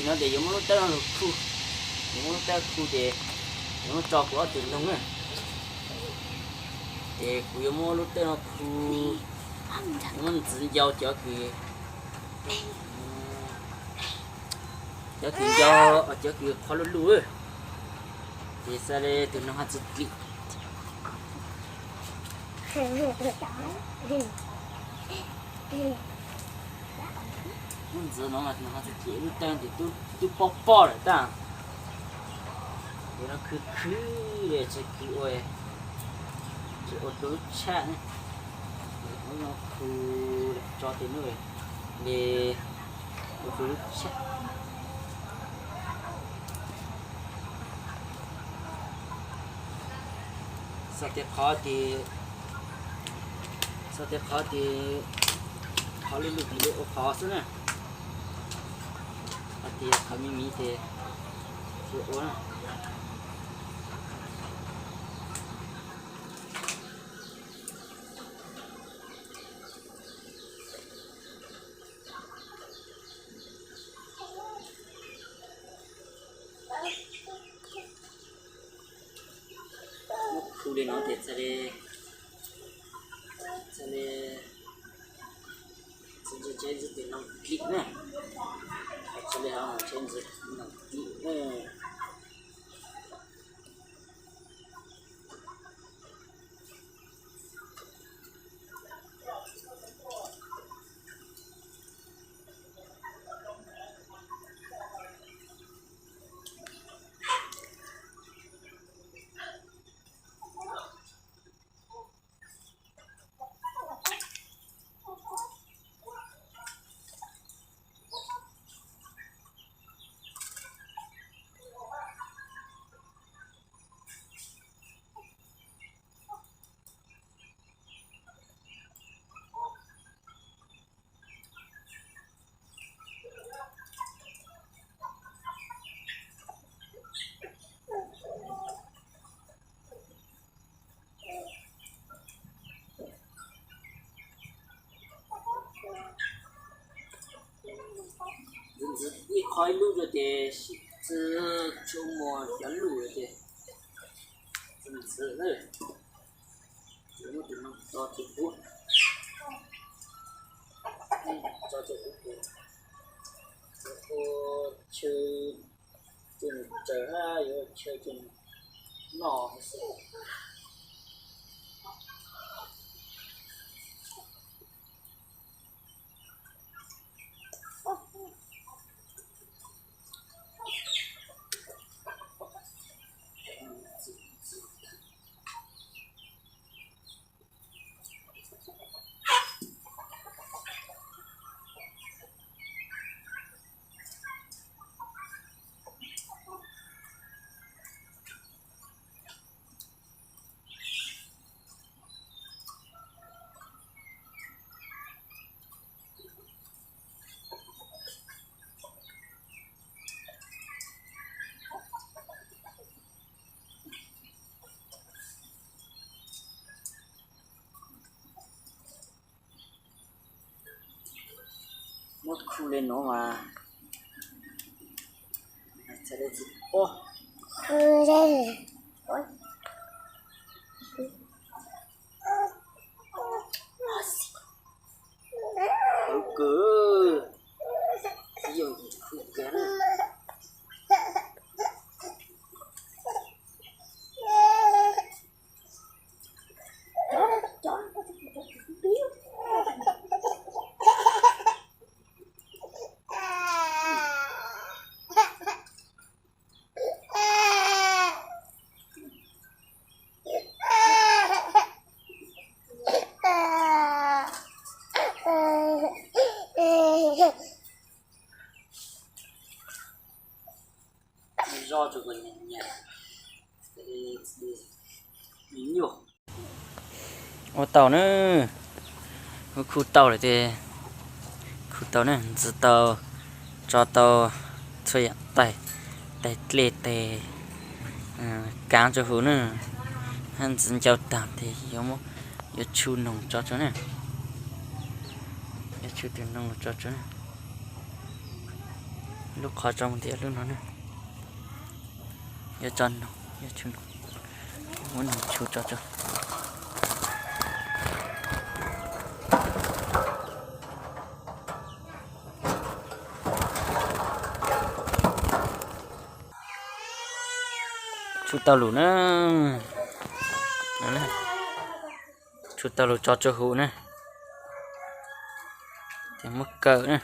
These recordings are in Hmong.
No ces yuav muab lub tawb no khu, yuav muab lub tawb khu ces yuav muab tso kuv ob tug noog na. Ces kuv yuav muab lub tawb no khu, yuav muab ntxiv ncau cov kws, cov kws ncau, cov kws qhov luj luj, ces xav li tus noog ho tsis dlim. Lub ntxiv no mas nws ho tsis dlim, lub tawb ces twb pob pob lawm tag. Ces no khwv khwv li tsis khwv ua, tsis ua rau lub tshaj ne. Lub no khu tso tes no li ua rau lub tshaj. Xav tias qhov tias, xav tias qhov tias qhov luj luj ces ua qhov xwb na. Qhov tias qhov me me ces tsis ua na. Muab khu li no ces txhaj li, txhaj li, txhaj li tseb ntxiv tus noog dlim na. Txhaj li ho tseb ntxiv tus noog dlim na. Ntxiv ntxiv ib qho ib lub rau ces sib tw tshuaj muag cov lus ces ntxiv na. Ces muab tus no tso tseg pub, tso tseg pub ces yuav ua chaw coj mus tsaws hab yuav ua chaw coj mus noj xwb. Muab khu li no mas txhaj li tsis pob. Khu kawg, tsis yog khu kawg na. Zoj tsuas kom nyam nyam, me nyuaj. Ua tau na, kuv khu tau lawm tiag, khu tau na, ntxiv tau, tso tau txhua yam tais, tais dlej tais kaav rau huv na, hab ntxiv ncau taag tes yuav, yuav tshu noog tso tsua na, yuav tshu tus noog los tso tsua na. Lub qhov tso mus ntiav lub no ne. Yuav tso noog, yuav tshu noog, muab noog tshu tso tso. Tshu tau lus na. Tshu tau lus tso tsua huv na. Ces muab kaw na.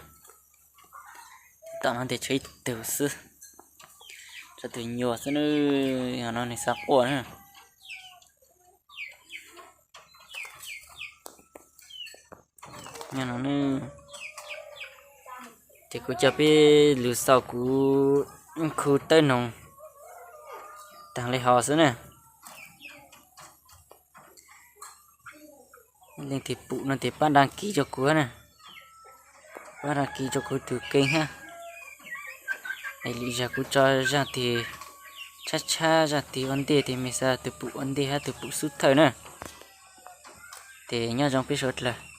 Tom no tes tshuav ib tug xwb, tshuav tus nyuas xwb na. Ho no nws xav quaj na. Ces kuv coj peb lug xauj kuv khu tawb noog taag le hov xwb na. Leej twg pum no tes pab đăng ký rua kuv na, pab đăng ký rua kuv tus kênh hab. Es lwm zag kuv tso zaaj twg tshab tshab, zaaj twg ua ntej tes mej xaav tus pum ua ntej hab tus pum xub thawj na. Ces nyob zoo peb suav dlawg.